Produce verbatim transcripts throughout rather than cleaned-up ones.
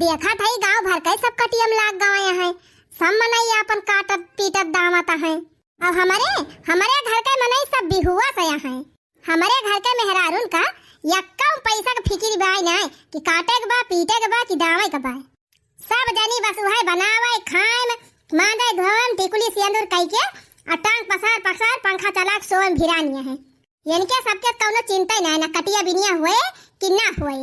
देखत हई गाँव भर के सब कटियम लाग गए हैं, सब मनई आपन काटत पीटत दावत हैं। और हमरे, हमरे घर के मनई सब बिहुआ से हैं। हमरे घर के मेहरारून का यक्का पैसा के फिकिर बाय नाय कि काटे के बा, पीटे के बा कि दावे के बा। सब जनी बस उहे बनावे, खाए में, मांजे धोए में, टिकुली सिंदूर कई के, और टांग पसार पसार पंखा चला के सोए में भिरानिया है। इनके सबके कौनो चिंता ही ना, ना कटिया बिनिया हुए कि ना हुए।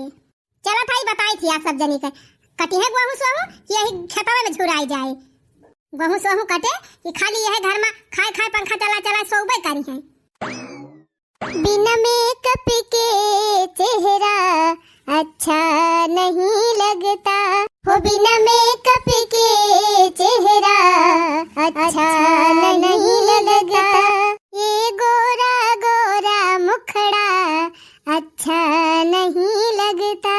चलत हई बताई थी आज सब जनी के। कटी है गोहूँ सोहूँ कि यही खेतवे में झुराई जाए। गोहूँ सोहूँ कटे कि खाली यह घर में खाए खाए पंखा चला चला सोबे करी है। बिना मेकअप के चेहरा अच्छा नहीं लगता, हो बिना मेकअप के चेहरा अच्छा नहीं लगता, ये गोरा गोरा मुखड़ा अच्छा नहीं लगता।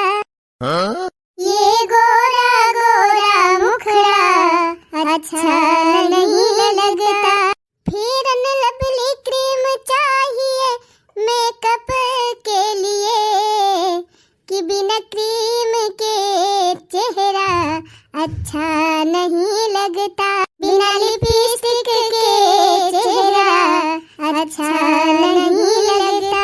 हाँ? ये गोरा गोरा मुखड़ा अच्छा नहीं लगता। Fair and Lovely cream चाहिए मेकअप के लिए, कि बिना क्रीम के चेहरा अच्छा नहीं लगता, बिना लिपस्टिक के चेहरा अच्छा नहीं लगता।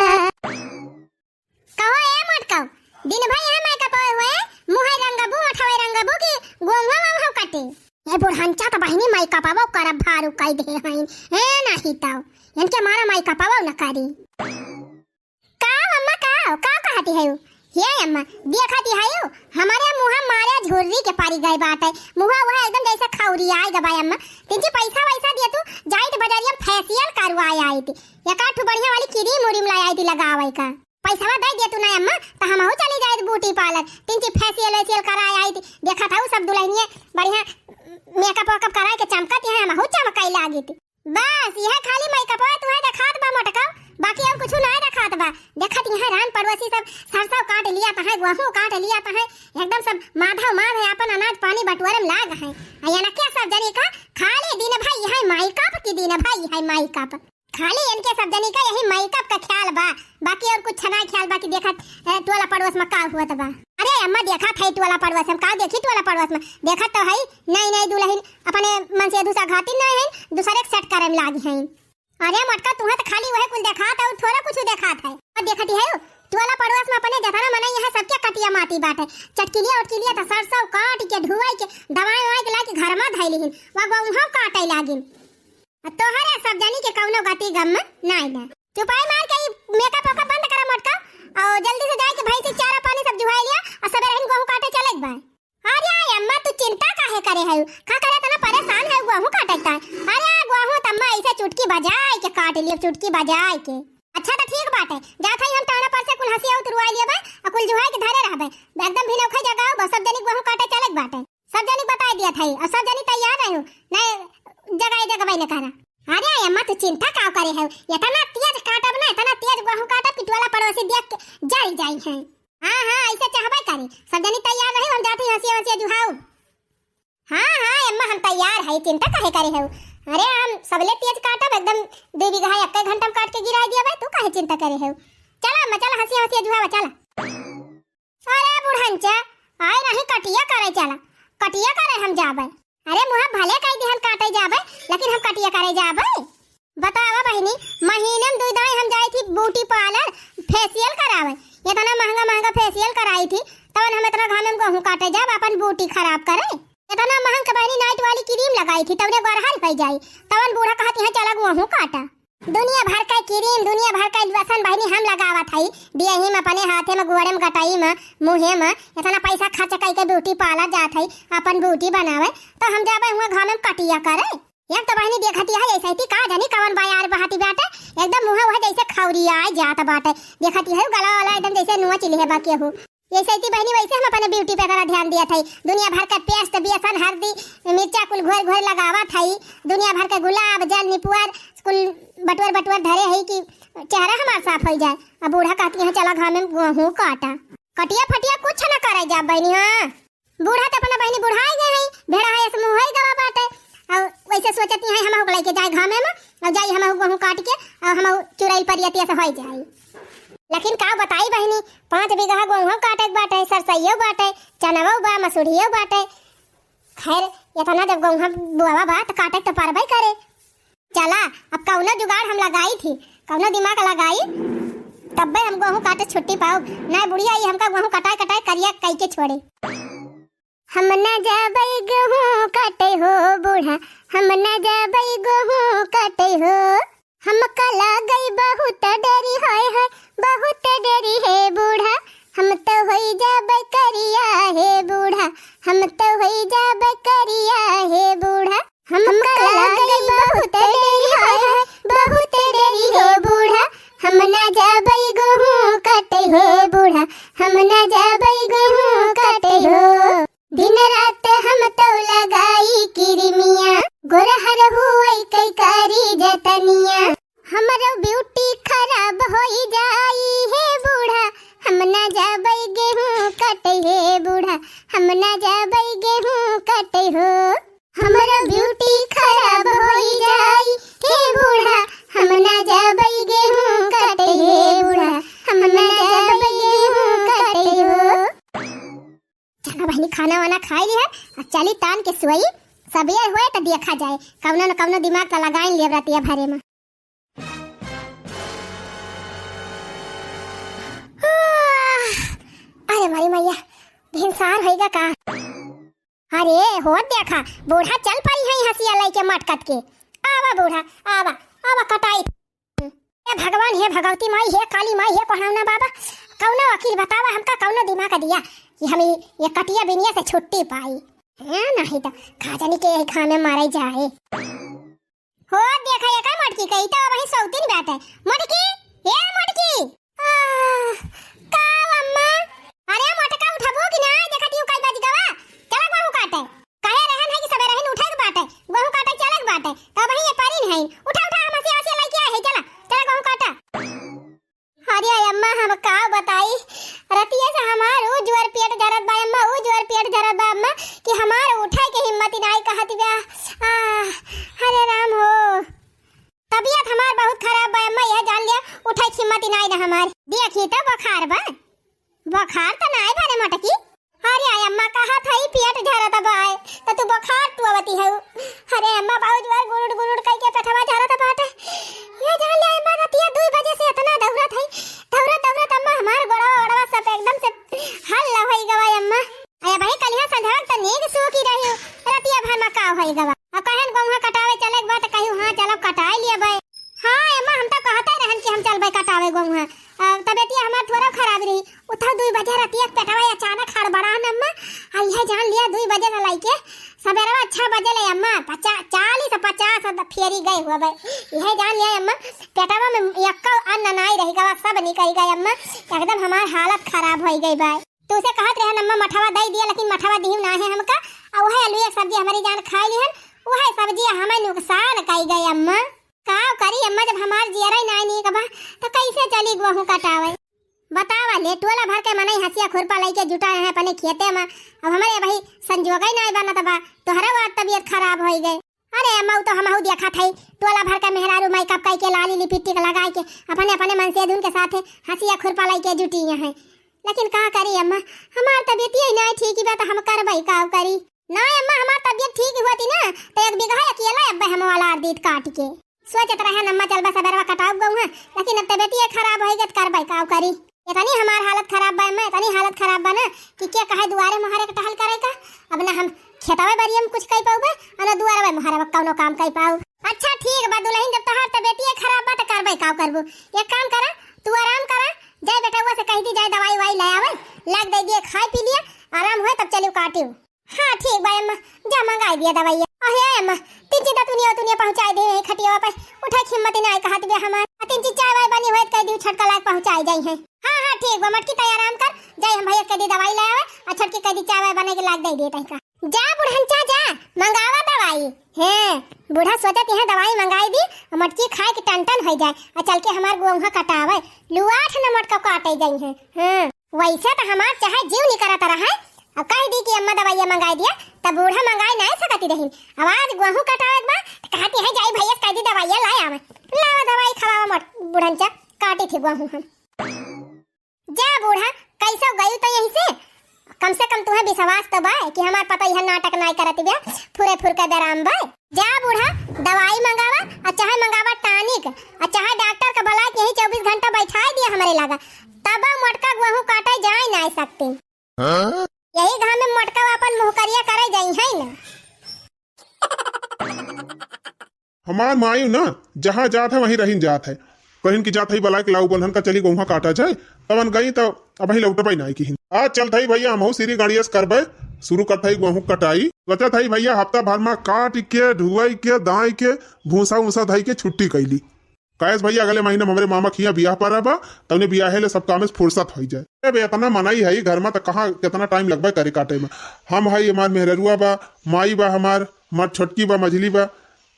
कहो ए मोटकऊ, दिन भर यहाँ मेकअप हुए, मुँह रंगबू, ओठवे रंगबू कि गोंगा वंगा काटे? ए बुढ़ंचा त बहिनी मेकअपवा करब भारू कई दे हईन। ए नाही तऊ, इनके मारा मेकअपवा न करी। का अम्मा, का, का कहती है? हे अम्मा, देखती है, हमारे मुँह मारे झुर्री के परी गए बाटे। मुँह वह एकदम जैसे खौरी आए गबा अम्मा। तिनची पैसा वैसा दिए तू, जाइत बजरिया में facial करवाए आइत। एक आध ठो बढ़िया वाली क्रीम उरीम ले आइत लगावे का। पैसवा दे दे तू ना अम्मा, त हमहू चली जाइत beauty parlour। तिनची facial वेशियल कराए आइत। देखत हऊ सब दुल्हनिए बढ़िया मेकअप वेकअप कराए के चमकत हैं, हमहू चमकाई लागित। बस यह खाली मेकअपवा तुहे देखात बा मोटका, बाकी और कुछ नहीं देखात बा। देखत यहाँ रान पड़ोसी सब सरसों काट लिया त है, गोहूँ काट लिया त है, एकदम सब माधव माध है, अपन अनाज पानी बटोरे में लाग है। आ ये ना क्या सब जनी का खाली दिन भर यह मेकअप की दिन भर यह मेकअप। खाली इनके सब जनी का यही मेकअप का ख्याल बा, बाकी और कुछ ना ख्याल बा कि देखत, ए, टोला पड़ोस में का हुआ बा। अरे अम्मा, देखत है टोला पड़ोस में, का देखी टोला पड़ोस में? देखत तो है, नई नई दुल्हन अपने मन से दूसरा घाती नहीं है, दूसरे के set करे में लागी है। अरे मोटका, तुहे तो खाली वही कुल देखात है, थोड़ा कुछ देखात है। और देखती है टोला पड़ोस में अपने जतना मनई यहाँ सबके कटिया माटी बाटे, चटकिलिया उटकिलिया त सरसों काट के धुआई के दवाई ववाई के लाके घर में धैली हिन, वह गोहूँ काटे लागिन। आ तोहरे सब जनी के कौनो गति गम नाई ना। चुपाई मार के ई मेकअप वेकअप बंद करा मोटका, और जल्दी से जाए के भैंसी चारा पानी सब जुहाई लिया, और सबेरे हिन गोहूँ काटे चले के बा। अरे अम्मा, तू चिंता काहे करे है? का करे इतना परेशान है गोहूँ काटे का? अरे गोहूँ त अम्मा ऐसे चुटकी बजाए के काट लियो, चुटकी बजाए के। अच्छा त ठीक बाटे, जात है हम टाना पर से कुल हंसिया उतरवा लिया बा, और कुल जुहाई के धरे रहबे। एकदम भिनौखे जगाओ बा, सब जनी गोहूँ काटे चले के बाटे। सब जनी बताई दिया था, और सब जनी तैयार रहो, नहीं जगाए जगबे न करा। अरे अम्मा, तू चिंता का करे है? इतना तेज काटब ना, इतना तेज गोहूँ काटब कि टोला पड़ोसी देख के जल जाई है। हाँ हाँ, ऐसे चाहबे करी। सब जनी तैयार रहो, हम जाते हैं हंसिया वंसिया जुहाऊ। हाँ हाँ अम्मा, हम तैयार है, चिंता काहे करे है? अरे हम सबले तेज काटब, एकदम दो बीघा एक घंटा में काट के गिरा दिया भाई, तू काहे चिंता करे है? चला अम्मा, चला हंसिया वंसिया जुहावा, चला। अरे बुढ़ंचा, आए नहीं कटिया करे चला, कटिया करे हम जाबे। अरे मुँह भले कई दिहन काटे जाबे, लेकिन हम कटिया करे जाबे। बतावा बहिनी, महीने में दुई दाई हम जाई थी beauty parlour facial करावे, इतना महंगा महंगा facial कराई थी, तवन हम इतना घाम में गोहूँ काटे जाब, अपन beauty खराब करे। इतना महंग के बहिनी night वाली cream लगाई थी, तवने गोरहर हो जाई, तवन बूढ़ा कहती है चला गोहूँ काटा। दुनिया भर का क्रीम, दुनिया भर का लोशन बहिनी हम लगावत हई, देही में, अपने हाथे में, गोड़े में, गटई में, मुँहे में, इतना पैसा खर्च कई के beauty parlour जात हई, अपन beauty बनावे, तो हम जाबे हुआ घाम में कटिया करे। एक तो बहिनी देखती है ऐसे ही का जानी कवन बयार बहाती बाटे, एकदम मुँह वह जैसे खौरिया जात बाटे। देखती है गला वाला एकदम जैसे नोच लिहे बा केहू। ऐसे ही बहिनी वैसे हम अपने beauty पे करा ध्यान दिया था, दुनिया भर का paste, बेसन, हल्दी, मिर्चा कुल घोर घोर लगावा था, दुनिया भर के गुलाब जल निपुअर कुल बटुअर बटुअर धरे है कि चेहरा हमार साफ हो जाए। अब बूढ़ा कहती है चला घाम में गोहूँ काटा, कटिया फटिया कुछ न करे जा बहिनी। हाँ, बूढ़ा तो अपना बहिनी बुढ़ाई गए हैं, भेड़ा है ऐसे मुँह है गवा बाटे। और वैसे सोचती हैं हम होक लेके जाए घामे में, और जाई हम गोहूँ काट के, और हम चुड़ैल परियतिया से हो जाए। लेकिन का बताई बहिनी, पाँच बीघा गोहूँ काटे के बाटे, सरसइयो बाटे, चनवो बा, मसूरियो बाटे। खैर, इतना जब गोहूँ बोआवा बा, त काटे के त परबे करे। चला, अब कौनो जुगाड़ हम लगाई थी, कौनो दिमाग लगाई, तब्बे हम गोहूँ काटे छुट्टी पाउब। नाहीं बुढ़िया, ई हमका गोहूँ कटाए कटाए करिया कई के छोड़े। हम ना जाबै गोहूँ काटे हो बूढ़ा, हम ना जाबै गोहूँ काटे हो। हमका लागै बहुत डरी, हाय हाय, बहुत डरी हे बूढ़ा। हम तो होई जाबै करिया हे बूढ़ा, हम तो होई जाबै करिया हे बूढ़ा। हमका लागै बहुत डरी, हाय हाय, बहुत डरी हे बूढ़ा। हम ना जाबै गोहूँ काटे हे बूढ़ा, हम ना जाबै गोहूँ काटे हो। दिन रात हम तो लगाई किरमिया, गोरहर हुवै कै करी जतनिया। हमरो ब्यूटी खराब होई जाई हे बूढ़ा, हम ना जाबै गेहूँ काटे हे बूढ़ा, हम ना जाबै गेहूँ काटे हो। हमरो ब्यूटी खराब होई जाई हे बूढ़ा, हम ना जाबै गेहूँ काटे हे बूढ़ा, हम ना जाबै गेहूँ काटे हो। चला बहिनी, खाना वाना खाई लिहे, अब चली तान के सोई, सबेर होए त देखा जाए, कौनो न कौनो दिमाग त लगाई लेब रतिया भरे में। आह, अरे मारी मैया, भिनसार होइगा का? अरे होत देखा, बूढ़ा चल परी है हंसिया लइके मटकत के। आवा बूढ़ा, आवा, आवा कटाई। हे भगवान, हे भगवती माई, हे काली माई, हे कोहावना बाबा, कौनो वकील बतावा हमका, कौनो दिमाग दिया कि हम ई, ये कटिया बिनिया से छुट्टी पाई। हैं, नहीं तो खा जानी के यही घामे मारे जाए। हो देखा, ये का मोटकी कही तो वही सौतीन बाटे। मोटकी, ए मोटकी। आह, का अम्मा? अरे मोटका उठबू कि ना? देखा ती कई बज गवा। चला गोहूँ काटे। कहे रहन है कि सबेरहिन उठे के बाटे, गोहूँ काटे चले के बाटे, तब ही ये परिन है। उठा, उठा, हम हंसिया, हंसिया लइके आए हैं, चला, चला गोहूँ काटा। अरे अम्मा, हम का बताई, रतिया से हमार ऊ जोर पेट झरत बा अम्मा, ऊ जोर पेट झरत बा अम्मा, कि हमार उठे के हिम्मत ही नाई कहत बा। आह, अरे राम हो, तबियत हमार बहुत खराब बा अम्मा, यह जान लिया, उठे के हिम्मत ही नाई ना हमार। देखी तो बुखार बा, बुखार तो नाई बा रे मोटकी। अरे अम्मा, कहत हई पेट झरत बाय, त तू बुखार टुअवती हऊ। अरे अम्मा, बहुत बार गुरुड़ गुरुड़ कई के पेटवा झरत बाटे। ये जान ले अम्मा, रतिया दुई बजे से इतना दौड़त हई, दौड़त दौड़त अम्मा हमार गोड़वा ओड़वा सब एकदम से हल होई गवा अम्मा। अरे भाई, कलिया संझवा त नींद सूखी रही, रतिया भर में का होई गवा। अब कहन गोहुआ कटावे चले के बा त कहू, हाँ चलो कटाई लिए भाई। हाँ अम्मा, हम तो कहते रहन कि हम चलबे कटावे गोहुआ। अब तबियतिया हमार थोड़ा खराब रही, उठा दुई बजे रतिया के पेटवा अचानक हड़बड़ा न अम्मा, आ इहे जान लिया दुई बजे से लइके सबेरवा छह बजे ले अम्मा पचा-, चालीस पचास त फेरी गए हुआ बे। इहे जान लिया अम्मा, पेटवा में यक्को अन्न नाई रही गवा, सब निकल गए अम्मा, एकदम हमार हालत खराब होई गई बा। तू से कहत रहे अम्मा मठवा दई दिया, लेकिन मठवा दिहू ना है हमका, आ उहे आलू एक सब्जी हमारी जान खाई लिहन, उहे सब्जी हमें नुकसान कई गए अम्मा। का करी अम्मा, जब हमार जियरा ही नाई नीक बा, त कैसे चली गोहूँ कटावे? बतावा ले, टोला भर के मनई हंसिया खुरपा लइके जुटा है अपने खेते में। अब हमरे भाई संजोग ही नाई बनत बा, तोहरा बात तबियत खराब होई गए। अरे अम्मा, उ तो हमहू देखत हई, टोला भर के मेहरारू मेकअप कई के, लाली लिपस्टिक लगाई के, अपने अपने मनसेधुन के साथे हंसिया खुरपा लइके जुटी हैं। लेकिन का करी अम्मा, हमार तबियत ही नाई ठीक बा, त हम करबई का करी? ना अम्मा, हमार तबियत ठीक होती ना, त एक बीघा अकेला अब्बे हम वाला आर दीत काट के। सोचत रहे अम्मा, चलबा सबेरवा कटाउब गोहुआ, लेकिन अब तबियतिये खराब होई गत, करबै का करी। इतनी हमार हालत खराब बा अम्मा, इतनी हालत खराब बा ना कि के कहे दुआरे मोहरे के टहल करे का। अब ना हम खेतवे बरिये में कुछ कई पाउबे, और ना दुआरे मोहरे में कौनो काम कई पाउब। अच्छा ठीक बा दुल्हन, जब तोहार तबियतिये खराब बा त करबै का करबू। एक काम करा, तू आराम करा, जाए बेटवा से कह दी, जाए दवाई वाई ले आवे, लाग दे दिए, खाए पी लिए, आराम हुए तब चलियो काटियो। हाँ ठीक बा अम्मा, जा मंगाई दिया दवाइया। अहे अम्मा, तीन चीज दुनिया दुनिया पहुँचाई दे रही खटियावा पे, उठे के हिम्मत ही नाई कहत बे हमार। आ तीन चीज चाय वाय बनी होए त कह दी छटका लाग पहुँचाई जाई है। हाँ हाँ ठीक बा, मटकी तैयार आराम कर, जाई हम भैया कह दी दवाई ले आवे, आ छटकी कह दी चाय वाय बने के लाग दे दे तनिका। जा बुढ़न चा जा, मंगावा दवाई। हैं, बूढ़ा सोचत यहाँ दवाई मंगाई दी, आ मटकी खाए के टन टन हो जाए, आ चल के हमार गोंहा कटावे, लुआठ न मटका काटे जाई है। हाँ। वैसे त हमार चाहे जीव निकरत रहे, अब कह दी कि अम्मा दवाइया मंगाई दिया, त बूढ़ा मंगाई नाई सकती रही। अब आज गोहूँ कटावे के बा, त कहती है जाई भैया से कह दी दवाइया लाए आवे। लावा दवाई खवावा मोट बुढ़न चा, काटी थी गोहूँ हम। जा बूढ़ा, कैसो गयू तो यहीं से, कम से कम तुहे विश्वास तो बा कि हमार पतोहिया नाटक नाय करत बिया, फुरे फुर के बेराम बा। जा बूढ़ा, दवाई मंगावा, और चाहे मंगावा टॉनिक, और चाहे डॉक्टर का बुलाए के यहीं चउबीस घंटा बैठाए दिया हमरे लगा, तब मोटका गोहूँ काटे जाए ना सकती। हाँ? यही घाम में मोटका अपन मुहकरिया करे जाई है ना। हमार माई ना जहाँ जात है वहीं रहिन जात है। कहिन की जात है बलाय के लाऊ बन्हन का चली गोहूँ काटा जाए। तवन गई तो अबहीं लौटबे नाई किहिन। आज चलत हई भैया हमहू सीरी गड़ियस करबे, शुरू करत हई गोहूँ कटाई। सोचत हई भैया हफ्ता भर में काट के, ढुआई के, दाई के, भूसा उसा धई के छुट्टी कैली। कहेस भैया अगले महीने में हमरे मामा खिया बियाह परा बा, तउने बियाहे ले सब काम से फुर्सत होई जाए। अबे इतना मनई है घर में तो कहाँ कितना टाइम लगबे करे काटे में। हम है हमार मेहररुआ बा, माई बा हमार, हमार छोटकी बा, मझली बा,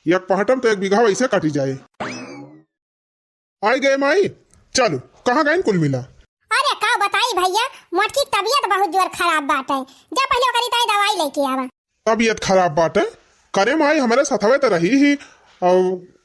एक पहटम तो एक बीघा वैसे काटी जाए। आई गए माई, चलो, कहाँ गइन कुल मिला? अरे का बताई भैया, मोटकी के तबीयत बहुत जोर खराब बाटे। जा पहले ओकरी ताई दवाई लेके आवा। तबीयत खराब बाटे? करे माई, हमरे सथवे त रही ही, और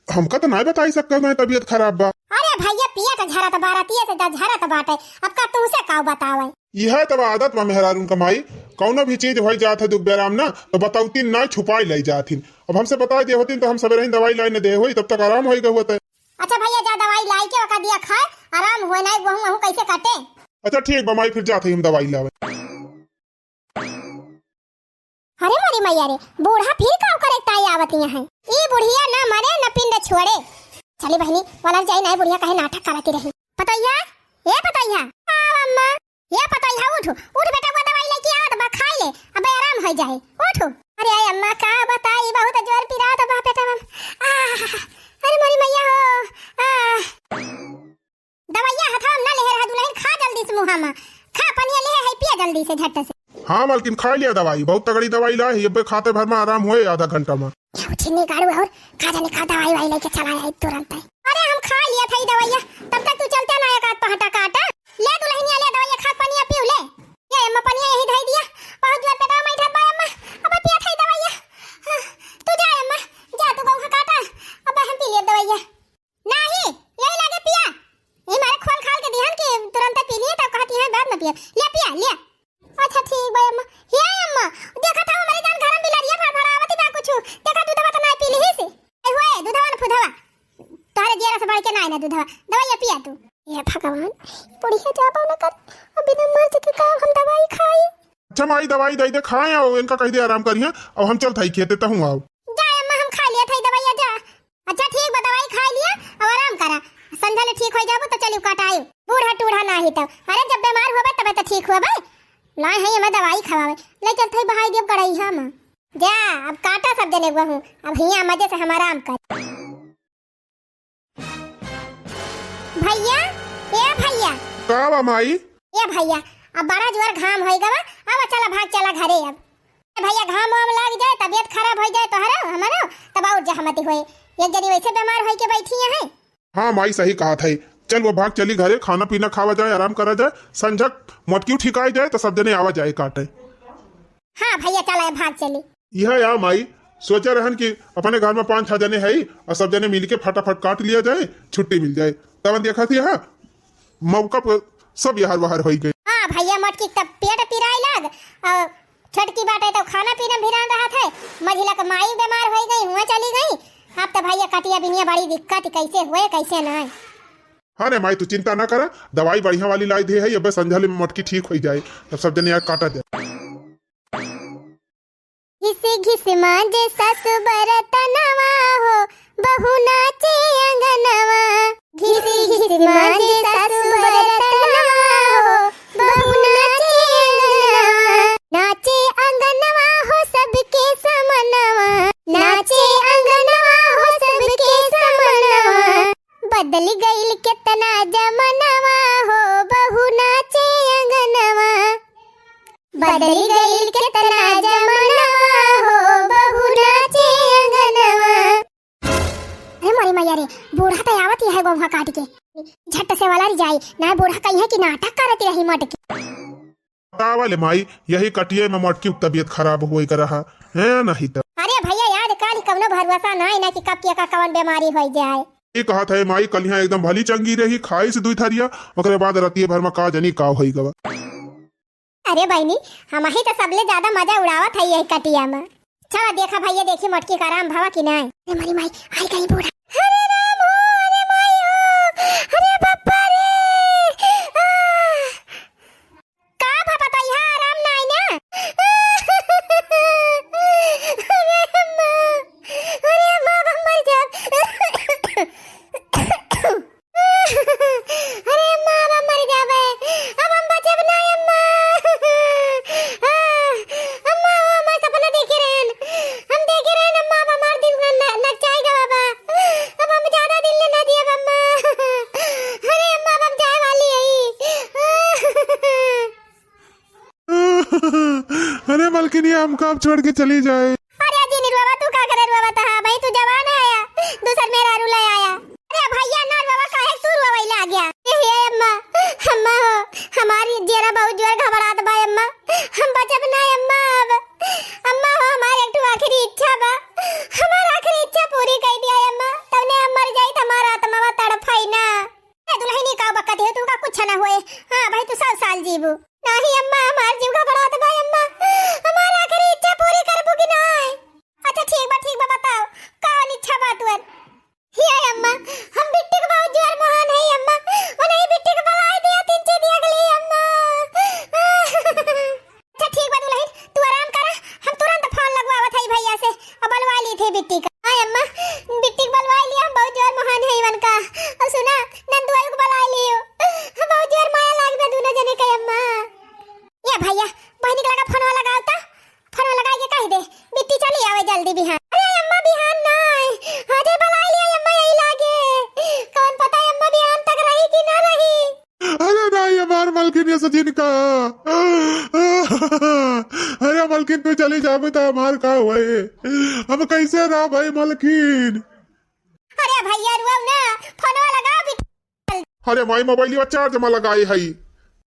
हमका त नाय बताई सकत ना तबीयत खराब बा। अरे भैया, पेट झरत बा, रतिये से द-, झरत बाटे, अब का तुमसे का बतावे? यह तब आदत बा मेहरारून का माई, कौनो भी चीज होई जात है दुख बेराम ना, तो बतौती ना, छुपाई लाई जात हिन। अब हमसे बताई दे होती तो हम सबेरे ही दवाई लाई न दे होई, तब तक आराम होई गए होते। अच्छा भैया, जा दवाई लाई के ओका दिया खाए, आराम होए, नाई गोहूँ वहूँ कैसे काटे। अच्छा ठीक बा माई, फिर जात ही हम दवाई लावे। अरे मोरी मैया रे, बूढ़ा फिर का करे ताई आवत यहाँ है? ई बुढ़िया ना मरे न पिंड छोड़े। चली बहिनी, वलर जाई ना, बुढ़िया कहे नाटक करती रही। पतोहिया, ए पतोहिया, आओ अम्मा। ए पतोहिया उठ, उठ बेटा, वो दवाई लेके आवत बा, खाई ले, अबे आराम हो जाए, उठ। अरे अम्मा का बताई, बहुत जोर पिरात बा पेटवा में। आह, अरे मोरी मैया हो, आह। दवाइया हथवा में ना लेहे रहा दुलहिन, खा जल्दी से मुँहा में। खा पनिया लेहे है, पिया जल्दी से झट से। हाँ मालकिन, खा लिया दवाई, बहुत तगड़ी दवाई ला है, अबे खाते भर में आराम होए आधा घंटा में। ये उठिनी गाड़ू और का जाने का दवाई वाई लेके चला आई तुरंत है। अरे हम खा लिया था ये दवाइया, तब तक तू चलते ना एक आध पहटा काटा। ले दुलहिनिया ले दवाइया खा, पनिया पीऊ ले। ये अम्मा पनिया यही धई दिया, बहुत जोर पेटवा में उठत बा अम्मा, अब पिया था ये दवाइया। हाँ, तू जा अम्मा, जा तू गोहूँ काटा, अब हम पी लिया दवाइया। नाही, यही लागे पिया। ये मारे खोल खाल के दिहन कि तुरंत पी लिए, तब कहती है बाद में पिया। ले पिया, ले। अच्छा ठीक बा अम्मा। हे अम्मा, देखा था हमारे जान घर में बिलरिया फड़फड़ावत बा कुछ। देखा दूधवा तो ना पी ली से। ए हुए, दूधवा न फुधवा। तोहरे जियरा से बढ़ के ना है ना दूधवा। दवाई पिया तू। हे भगवान, बुढ़िया जाबो न कर। अब बिना मर्द के का हम दवाई खाई? अच्छा माई, दवाई दे दे, खाए और इनका कह दे आराम करिए, और हम चलत हई खेते, तहूँ आओ। जा अम्मा, हम खा लिया था दवाई, जा। अच्छा ठीक बा, दवाई खा लिया और आराम करा, संझा ले ठीक हो जाबो तो चलियो कटाई। बूढ़ा टूढ़ा नाही तो, अरे जब बीमार होबे तबे तो ठीक होबे। लाए हैं हमें दवाई खवावे, ले चलत हई बहाई देब कढ़ाई हम। जा, अब काटा सब जने गोहूँ, अब हियाँ मजे से हम आराम कर। भैया, ए भैया। का बा माई? ए भैया, अब बड़ा जोर घाम होई गवा, अब चला भाग चला घरे अब। ए भैया, घाम वाम लाग जाए, तबीयत खराब हो जाए तोहरो, हमरो, तब और जहमती होए। एक जनी वैसे बीमार होई के बैठी है। हाँ माई, सही कहा था। चल वो भाग चली घरे, खाना पीना खावा जाए, आराम करा जाए, संझक मोटकी ठिकाई जाए तो सब जने आवा जाए काटे। हाँ भैया, चला भाग चली। यह या माई, सोचे रहन कि अपने घर में पाँच छह जने है और सब जने मिलके फटाफट काट लिया जाए, छुट्टी मिल जाए। तब देखा थी, हाँ, मौका पर सब यहर वहर होई गए। हाँ भैया, मोटकी तब पेट पिराए लाग और छोटकी बाटे तो खाना पीना भिरान रहत है, मझिला के माई बीमार होई गई, हुआ चली गई। अब तो भैया कटिया बिनिया बड़ी दिक्कत, कैसे हुए कैसे ना। हाँ रे माई, तू चिंता ना करा, दवाई बढ़िया वाली लाई दे है, अबे संझा ले मोटकी ठीक होई जाए, तब सब जने यार काटा जाए। घिस घिस मांजे सासु बरतनवा हो, बहू नाचे अंगनवा। घिस घिस मांजे सासु बरतनवा हो, बहू नाचे अंगनवा। नाचे अंगनवा हो सबके समनवा, नाचे अंगनवा हो सबके समनवा। बदल गइल केतना जमनवा हो, बहू नाचे अंगनवा। बदल गइल केतना जमनवा हो, बहू नाचे अंगनवा। अरे मोरी मैया रे, बूढ़ा तो आवत ही है गोहूँ काट के। झट से वाला री जाई, ना बूढ़ा कही है कि नाटक करत रही मट के। बतावा ले माई, यही कटिए में मोटकी तबीयत खराब होई कर रहा है, नहीं तो। अरे भैया, आज काल कौनो भरोसा ना है ना कि कब के का कौन बीमारी होई जाए। ई कहत है माई कलिहाँ एकदम भली चंगी रही, खाइस दुई थरिया, ओकरे बाद रतिये भर में का जनी का होई गवा। अरे बहिनी, हमही त सबले ज्यादा मजा उड़ावत हई यही कटिया में। चला देखा भइया, देखी मोटकी का आराम भवा कि नाय। अरे मारी माई, आई गई बूढ़ा। अरे राम हो, अरे माई हो, अरे बापा रे। आह! का भा बताई, हाँ, आराम नाय ना। अरे अम्मा, अरे अम्मा, अब हम मर जाब। अरे अम्मा, अब हम मर जाबे, अब हम बचब ना अम्मा। अम्मा, वो हमार सपना देखे रहन, हम देखे रहन अम्मा, अब हमार दिन न-, नचाई गवा बा। अब हम ज्यादा दिन ले ना जियब अम्मा। अरे अम्मा, अब हम जाए वाली हई। अरे मलकिनिया, हमका अब छोड़ के चली जाए। अरे जिन रुआवा, तू का करे रुआवा तहा भाई, तू जवान है या दूसर मेहरारू ले आया। अरे भइया ना रुआवा, काहे तू रुआवा इला आ गया? ए हे अम्मा, अम्मा हो, हमारी जेरा बहुत जोर घबरात बा अम्मा, हम बचब ना अम्मा अब। अम्मा हो, हमार एक ठो आखिरी इच्छा बा, हमार आखिरी इच्छा पूरी कर दिया अम्मा, तब ने हम मर जाई त हमार आत्मा तड़फाई ना। ए दुल्हनी का बकत है, तुमका कुछ ना होए। हाँ भाई, तू सौ साल जीबू। नाही अम्मा, हमार जीव घबरात बा अम्मा। हमार आखिरी इच्छा पूरी करबू कि नाही? अच्छा ठीक बा, ठीक बा, बताओ कौन इच्छा बा तुअर? हे अम्मा, हम बिट्टी के बहुत जोर मोहान है अम्मा। वो नहीं बिट्टी के बुलाई दिया, तीन चीज दिया गली अम्मा। अच्छा ठीक बा दुल्हन, तू आराम करा, हम तुरंत फोन लगवावत हई भइया से, अब बलवा ली थी बिट्टी का। हाँ अम्मा, बिट्टी के बलवा लिया, हम बहुत जोर मोहान है इवन का। और सुना, नंदुआई को बलवा लियो, हम बहुत जोर माया लाग बा दोनों जने के अम्मा। ये भइया, बहिनी के लगा फोनवा लगाओ ता, फोनवा लगा के कह दे, बिट्टी चली आवे जल्दी बिहान। अरे अम्मा बिहान नाय, अरे बलवा लिया अम्मा यही लागे, कौन पता अम्मा बिहान तक रही कि ना रही। अरे नाही, हमार मलकिन ये सचिन का। अरे मलकिन, तू चली जाबे त हमार का होए? हम कैसे रह भाई मलकिन? अरे भइया रुआओ ना, फोनवा लगाओ भी। अरे माई, मोबाइल चार्ज में लगाए हई।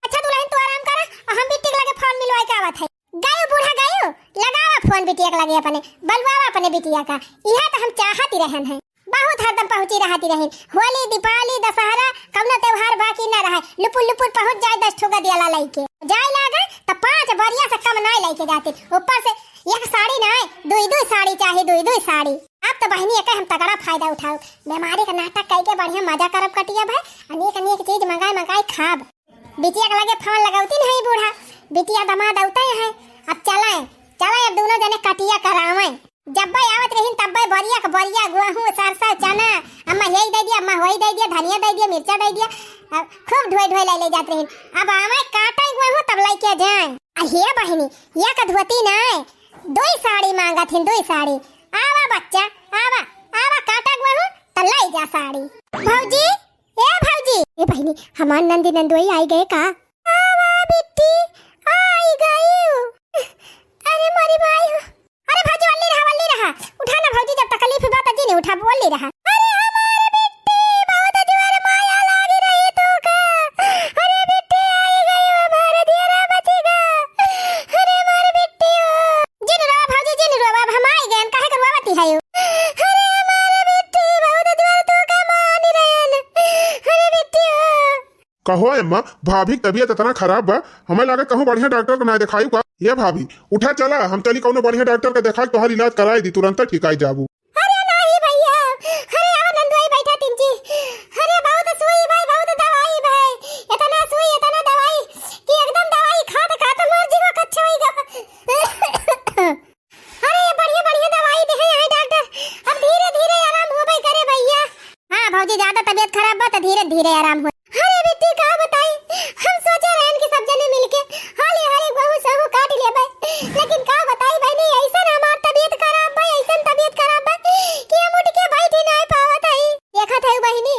अच्छा दुल्हन, तू आराम करा, हम बिटिया के लगे फोन मिलवाए के आवत है। गयो बूढ़ा गयो, लगावा फोन बिटिया के लगे अपने, बलवावा अपने बिटिया का। इहे तो हम चाहत ही रहन है। बहुत हरदम पहुँची रहती रही। होली, दीपावली, दशहरा, कौनो त्योहार बाकी न रहे। लुपुर लुपुर पहुँच जाए दस ठो गदियाला लइके। जाए लागे त पाँच बरिया से कम नाय लइके जाती। ऊपर से एक साड़ी नाय, दुई दुई साड़ी चाही, दुई दुई साड़ी। अब तो बहिनी एके हम तगड़ा फायदा उठाओ। बीमारी का नाटक कइके बढ़िया मजा करब कटिया भाई। अनेक अनेक चीज मंगाए मंगाए खाब। बिटिया के लगे फोन लगौती नहीं बूढ़ा। बिटिया दमाद औते हैं। अब चलाए, चलाए अब दोनों जने कटिया करावे। जब्बे आवत रहिन तब्बे बरिया के बरिया, गोहूँ, सरसों, चना, अम्मा यही दे दिया, अम्मा वही दे दिया, धनिया दे दिया, मिर्चा दे दिया, अब खूब ढोए ढोए ले ले जात रहिन। अब आवे काटे गोहूँ तब लइके जाए। आ हे बहिनी, एक धोती नाय, दुई साड़ी मांगत हिन, दुई साड़ी। आवा बच्चा, आवा, आवा काटा गोहूँ त ले जा साड़ी। भौजी, ए भौजी, ए बहिनी, हमार नंदी नंदोई आई गए का? आवा बिट्टी, आई गई। अरे मोरी माई हो। अरे भौजी, वल्ली रहा, वल्ली रहा। उठा ना भौजी, जब तकलीफ बा त जी नहीं उठा, वल्ली रहा। अरे हमार बिट्टी, बहुत जोर माया लागी रही तू का। अरे बिट्टी आई गई, हमार दियरा बची गा। अरे हमार बिट्टी हो। जिन रवा भौजी, जिन रवा, अब हम आई गए, काहे करवावती है यू? अरे हमार बिट्टी, बहुत जोर तू का मानी रहन। अरे बिट्टी हो। कहो अम्मा, भाभी की तबीयत इतना खराब बा, हमें लागे कहूँ बढ़िया डॉक्टर को ना दिखाई का। ये भाभी, उठा चला, हम चली कौनो बढ़िया डॉक्टर का दिखाई, तोहार इलाज कराई दी, तुरंत ठीक आई जाबू। अरे नाही भैया, अरे आओ नंदुआई बैठा तिनची। अरे बहुत सुई भाई, बहुत दवाई भाई, इतना सुई, इतना दवाई कि एकदम दवाई खात खात मोर जीवा कच्चा होई गा। अरे, ये बढ़िया, बढ़िया दवाई दे हैं यहाँ डॉक्टर। अब धीरे, धीरे आराम होबे करे भैया। हाँ भौजी, ज्यादा तबीयत खराब बा त धीरे, धीरे आराम हो। अरे बिट्टी, का बताई, हम सोचे रहन कि सब जने मिलके हाली, हाली गोहूँ सोहूँ काट लेबे, लेकिन का बताई बहिनी, ऐसन हमार तबीयत खराब बा, ऐसन तबीयत खराब बा कि हम उठ के बैठ ही नहीं पावत हई। देखत है बहिनी,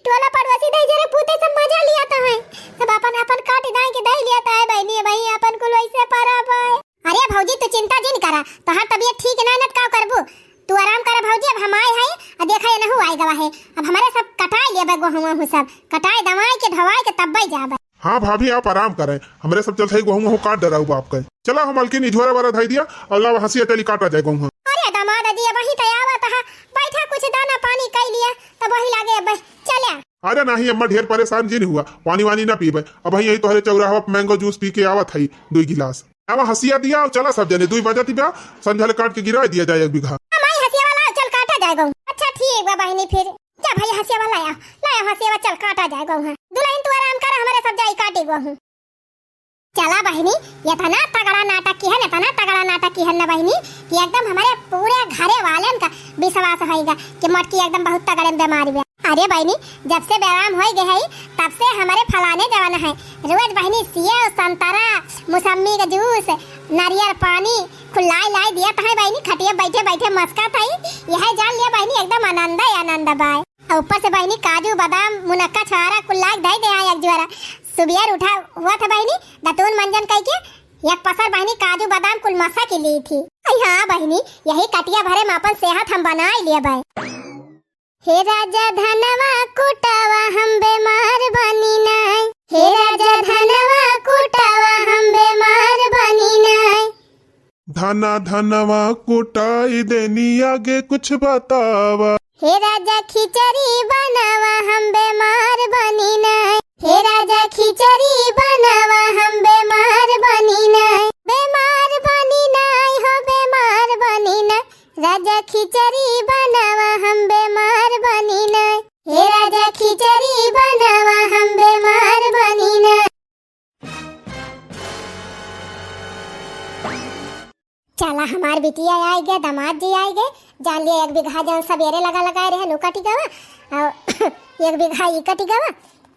टोला पड़ोसी दई जरे पूते सब मजा लिया तो है, सब अपन अपन काट दाई के दई लिया तो है बहिनी, वही अपन कुल वैसे पड़ा बा। अरे भौजी, तू चिंता जिन करा, तोहार तबीयत ठीक ना, न त का करबू? तू आराम करा भौजी, अब हम आए हई, आ देखा ये नहु आए गवा है, अब हमारे सब कटाए लेबे गोहूँ वोहूँ सब, कटाए दवाई के धवाई के तब्बे जाबे। हाँ भाभी, आप आराम करें, हमरे सब चलत हई गोहूँ वोहूँ काट डराऊ बाप के। चला हम अलकिन इझोरा वाला धई दिया, अल्लाह हंसी अटली काटा जाए गोहूँ। अरे दामाद जी, अब वहीं तैयार बा तहा, बैठा कुछ दाना पानी कइ लिया, तब वही लागे अब चल्या। अरे नाहीं अम्मा, ढेर परेशान जिन हुआ, पानी वानी ना पीबे। अबहीं यही तोहरे चौराहवा पे mango juice पी के आवत हई दुइ गिलास। आवा हँसिया दिया अउर चला सब जने, दुइ बजत बा, संझा ले काट के गिराइ दिया जाए एक बीघा। हाँ माई, हँसिया वाला चल काटा जाए गहूँ। अच्छा ठीक बा बहिनी, फिर जा भइया हँसिया वाला लाया, लाया हँसिया वाला चल काटा जाए गहूँ। हाँ दुलहिन तू आराम कर, हमरे सब जाई काटी गहूँ। चला बहिनी, एतना तगड़ा नाटक किहन, एतना तगड़ा नाटक किहन ना बहिनी कि एकदम हमरे पूरे घरे वालन का विश्वास होइगा कि मोटकी एकदम बहुत तगड़े में बीमार बा। अरे बहिनी, जब से व्यायाम होइ गए है, तब से हमरे फलाने जवन है, रोज बहिनी सेव, संतरा, मौसम्मी का juice, नारियल पानी, कुल लाई लाई दिया तहै बहिनी, खटिया बैठे बैठे मस्का थई। यह जान लिया बहिनी, एकदम आनंद ही आनंद बाय। और ऊपर से बहिनी काजू, बादाम, मुनक्का, छुआरा कुल लाग धई दे आए एक जोरा। सुबियर उठा हुआ था बहिनी, दतून मंजन कई के एक पसर बहिनी काजू, बादाम कुल मसा के ली थी। अई हाँ बहिनी, यही कटिया भरे में अपन सेहत हम बनाई लिया बाय। हे राजा धनवा कुटावा हम बीमार बनी नाय। हे राजा धनवा कुटावा हम बीमार बनी नाय। धना धनवा कुटाई देनी आगे कुछ बतावा। हे राजा खिचड़ी बनावा हम बीमार बनी नाय। हे राजा खिचड़ी बनावा हम बीमार बनी नाय। बीमार बनी नाय हो बीमार बनी नाय। राजा खिचड़ी बनावा हम बीमार बनी ना। हे राजा खिचड़ी बनावा हम बीमार बनी ना। चला हमार बिटिया आइ गए, दामाद जी आइ गए। जान लिया एक बीघा जौन सबेरे लगा लगाए रहे उ कटि गवा, और एक बीघा ई कटि गवा,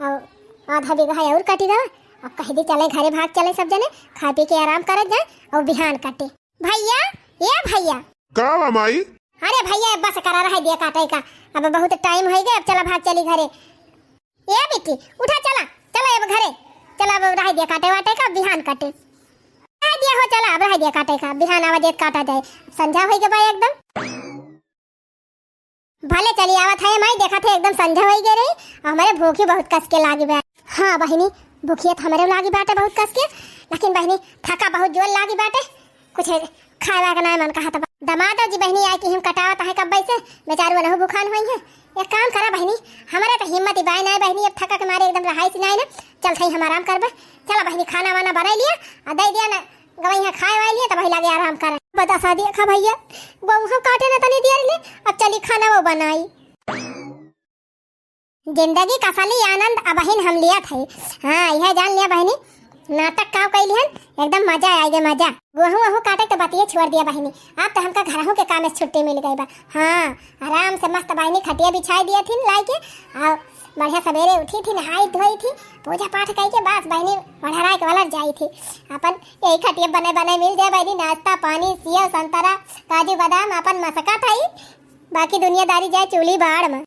और आधा बीघा और कटि गवा। अब कह दी चले घरे भाग चले सब जने, खा पी के आराम करत जाए और बिहान कटे। भइया, ए भइया। का बा माई? अरे भइया, बस करा रहे दिया काटे का, अब बहुत time होइ गए, अब चला भाग चली घरे। ए बिट्टी, उठा चला, चला अब घरे, चला अब रहे दिया काटे वाटे का, बिहान काटे। रहे दिया हो, चला अब रहे दिया काटे का, बिहान आवा देत काटा जाए, संझा होइ गए बा एकदम। भले चली आवत है माई, देखत है एकदम संझा होइ गए रही, और हमरे भूखी बहुत कस के लागी बा। हाँ बहिनी, भूखिया तो हमरे लागी बाटे बहुत कस के, लेकिन बहिनी थका बहुत जोर लागी बाटे, कुछ खाए वाए का नाय मन कहत बा। दमादो जी बहिनी आए कि हम कटावत है कब्बे से, बेचारू वनहु भूखान होई है। एक काम करा बहिनी, हमरे तो हिम्मत ही बाय नाय बहिनी, अब थका के मारे एकदम रहाई सी नाय ना, चल थई हम आराम करबे। चला बहिनी खाना वाना बनाई लिया, आ दे दिया ना, गवैया खाए वाए लिए, तब वही लगे आराम करे। बता सा दिया खा भइया, गहूँ काटे न तनी देर ले, अब चली खाना वो बनाई। जिंदगी का असली आनंद अबहिन हम लियत है। हाँ, यह जान लिया बहिनी, नाटक का कइली हन, एकदम मजा आइ गए, मजा। गहूँ वहूँ काटे तो बतिये छोड़ दिया बहिनी, अब तो हमका घरहू के काम से छुट्टी मिल गई बा। हाँ, आराम से मस्त बहिनी खटिया बिछाई दिया थी लाई के, और बढ़िया सबेरे उठी थी, नहाई धोई थी, पूजा पाठ कई के बस बहिनी ओढ़राई के वाला जाई थी। अपन यही खटिया बने बने मिल जाए बहिनी, नाश्ता पानी, सेव संतरा, काजू बादाम, अपन मसका थाई, बाकी दुनियादारी जाए चूल्ही बाड़ में।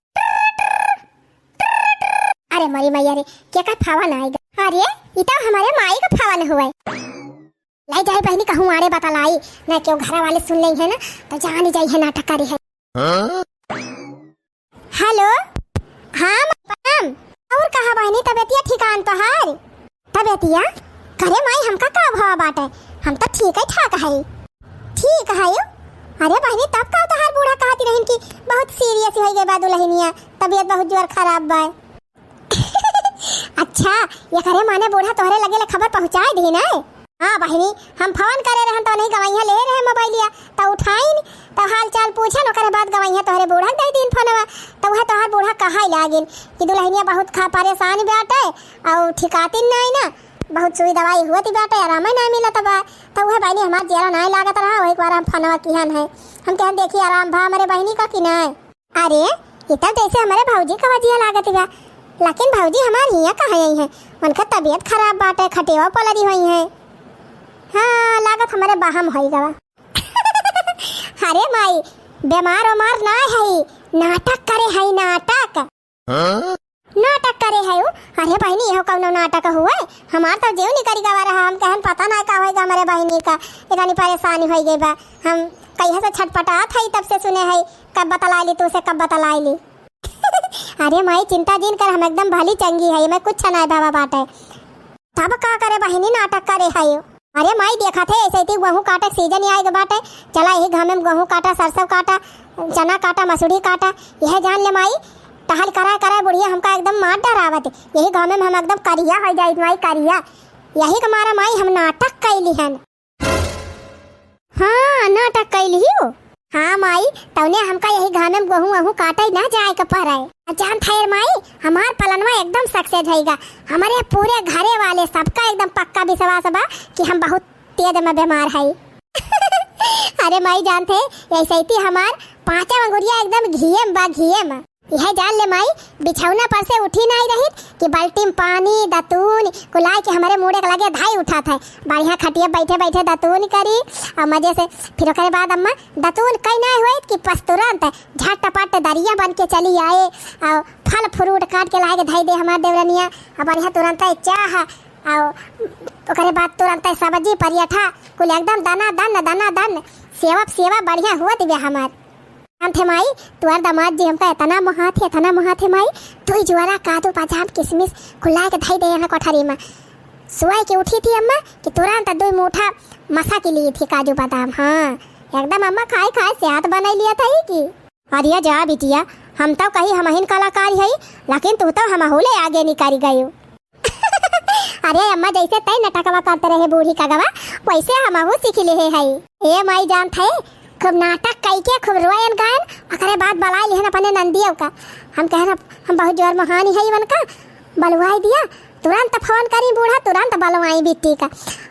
अरे मरी मैया रे, के का फोन आइगा? अरे, ई तो हमरे माई का फोन हुए। लाई जाए बहिनी कहूँ आड़े बतलाई, ना केहू घरा वाले सुन लेई है ना, तो जान ही जाई है नाटक करी है। हाँ? हेलो, हाँ प्रणाम। और कहा बहिनी, तबियतिया ठिकान तोहार? तबियतिया? करे माई, हमका का भवा बाटे, हम तो ठीक है ठाक है। ठीक है यो? अरे बहिनी, तब का तोहार बूढ़ा कहती रहिन कि बहुत serious होइ गए बा दुलहिनिया, तबियत बहुत जोर खराब बा। अच्छा, ये करे माने बूढ़ा तोहरे लगे ले खबर पहुँचाए दी ना? हाँ बहिनी, हम फोन करे रहन तो नहीं गवैया ले रहे मोबाइलिया, तो उठाइन, तो हाल चाल पूछन, ओकरे बाद गवैया तोहरे बूढ़ा के दे दीन फोनवा, तो वह तोहार बूढ़ा कहा लागिन कि दुलहिनिया बहुत खा परेशान बाटे, और ठिकातिन नहीं ना, बहुत सुई दवाई हुआ थी बाटे, आराम नहीं मिलत बा, तो वह बहिनी हमार जियरा नहीं लागत रहा, वही एक बार हम फोनवा किहन है, हम कहन देखी आराम भा हमरे बहिनी का कि नहीं। अरे, ई तो जैसे हमरे भौजी का वजिया लागत बा, लेकिन भौजी हमार हियाँ कहाँ आई हैं? उनका तबियत खराब बाटे, खटिया पलरी हुई हैं। हाँ, लागत हमरे बहम होई गवा। अरे माई, बीमार उमार ना है, नाटक करे है, नाटक। हाँ? नाटक करे है उ? अरे बहिनी, यहो कौनो नाटक हुए? हमार तो जीव निकरी गवा रहा, हम कहन पता ना का होएगा हमरे बहिनी का, इतनी परेशानी होई गई बा। हम कहिया से छटपटात है, तब से सुने है, कब बतलाई ली तू से, कब बतलाई ली। अरे माई, चिंता जिन कर, हम एकदम भली चंगी है, मैं कुछ ना भावा बाटे। तब का करे बहिनी, नाटक करे है। अरे माई, देखत है, ऐसे ही गोहूँ काटे के सीजन ही आए के बाटे। चला, यही घामे में गोहूँ काटा, सरसों काटा, चना काटा, मसूरी काटा, यह जान ले माई, टहल कराए कराए बुढ़िया हमका एकदम मार डरावत। यही घामे में हम एकदम करिया हो जाइत माई, करिया। यही के मारा माई हम नाटक कैली हन। हाँ, नाटक कैली ही हो। हाँ माई, तौने हमका यही घामे में गोहूँ वहूँ काटे ना जाए के पड़े। आ जान थायर माई, हमार पलनवा एकदम सक्सेस होइगा। हमारे पूरे घरे वाले सबका एकदम पक्का विश्वास बा कि हम बहुत तेज में बीमार है। अरे माई, जान थे, ऐसे ही हमार पाँचों अंगुरिया एकदम घिये में बा, घिये में। यह जान ले माई, बिछौना पर से उठी नाई रहित कि बाल्टी में पानी, दतून, कुलाय के हमरे मूड़े के लगे धाई उठात है। बढ़िया खटिया बैठे बैठे दतून करी और मजे से। फिर ओकरे बाद अम्मा दतून कई नाई होइत कि पस तुरंत झटपट दरिया बन के चली आए और फल फ्रूट काट के लाए के धई दे हमार देवरनिया। और बढ़िया तुरंत चाह और ओकरे बाद तुरंत सब्जी पराठा कुल एकदम दना दन, दना दन, सेवा सेवा बढ़िया हुआ दिव्या हमार। हम थे माई, तुअर दामाद जी हमका इतना मोहात है, इतना मोहात है माई। तू ही जुआरा काजू बादाम किशमिश कुल्ला के धई दे यहाँ कोठरी में। सुबह के उठी थी अम्मा कि तुरंत दो मुठा मसा के लिए थी काजू बादाम। हाँ, एकदम अम्मा खाए खाए सेहत बनाई लिया था ही की। अरे जा बिटिया, हम तो कही हमहिन कलाकार है, लेकिन तू तो हमहू ले आगे निकल गई। अरे अम्मा, जैसे तय नटकवा करते रहे बूढ़ी का गवा, वैसे हमहू सीख ले है। ए माई, जान थे, खूब नाटक कई के खूब रोयन गायन, ओकरे बाद बलाए लिहन अपने नंदियों का। हम कहन हम बहुत जोर महानी है इवन का, बलवाई दिया। तुरंत फोन करी बूढ़ा, तुरंत बलवाई बिट्टी का।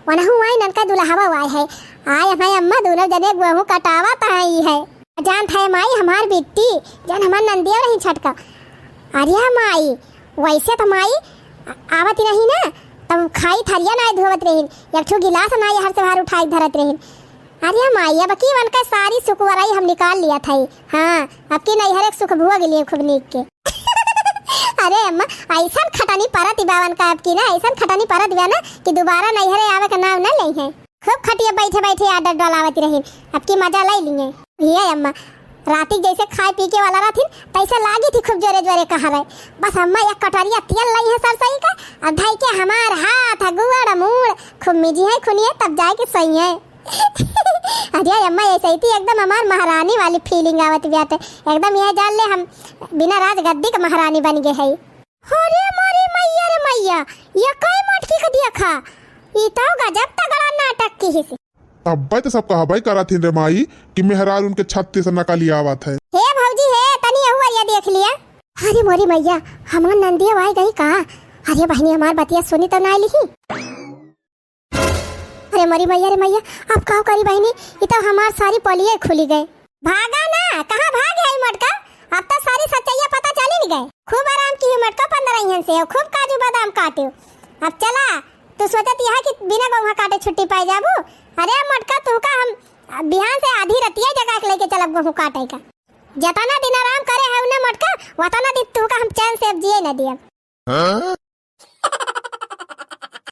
वनहू आई ननका दुल्हवा आए है। आए हमारे अम्मा दोनों जने गोहूँ कटावा तहाई है। जान थे माई, हमार बिट्टी, जान हमार नंदिया नहीं छटका। अरे माई, वैसे तो माई आ-, आवत रही ना, तब खाई थरिया ना धोवत रही, एक ठो गिलास ना हर से बाहर उठाई धरत रही। अरे माई, अब की उनका सारी सुकवराई हम निकाल लिया था। हाँ, अब की नैहर एक सुख भोग लिए खूब नीक के। अरे अम्मा, ऐसन खटानी परत बा उनका अब की ना, ऐसन खटानी परत बा ना कि दोबारा नैहरे आवे का नाम ना ले है। खूब खटिया बैठे बैठे आर्डर डलावत रही, अब की मजा ले लिए। ये अम्मा, राती जैसे खाए पी के वाला रहथिन, तैसे लागी थी खूब जोरे जोरे कहा रहे। बस अम्मा एक कटोरिया तेल लाई है सरसई का, अब धई के हमार हाथ, गुड़, मूड़, खूब मिजी है खुनिए, तब जाए के सही है। अरे अम्मा, ऐसे ही थी एकदम हमार महारानी वाली फीलिंग आवत बाटे। एकदम यह जान ले हम बिना राजगद्दी के महारानी बन गए है। अरे मारी मैया रे मैया, ये कई मटकी के देखा, ई तो गजब तगड़ा नाटक की हिस। अब्बे तो सब कहबे करत हिन रे माई कि मेहरारू उनके छत्तीस नकली आवत है। हे भौजी हे, तनी यहू अरिया देख लिया। अरे मोरी मैया, हमार नंदिया आए गई का? अरे बहनी, हमार बतिया सुनी तो ना लिही। अरे मोरी मैया रे मैया, अब का करी बहनी, ई तो हमार सारी पोलिये खुली गए। भागा ना, कहाँ भाग है ई मोटका? अब तो सारी सच्चाइया पता चली न गए। खूब आराम की मोटका पंद्रह से, खूब काजू बादाम काटियो। अब चला, तू सोचत यह कि बिना गोहूँ काटे छुट्टी पाए जाबू? अरे मोटका, तू का हम बिहान से आधी रतिया जगा के लेके चलब गोहूँ काटे का। जतना दिन आराम करे है ना मोटका, वतना दिन तू का हम चैन से अब जिए न दियब। हाँ?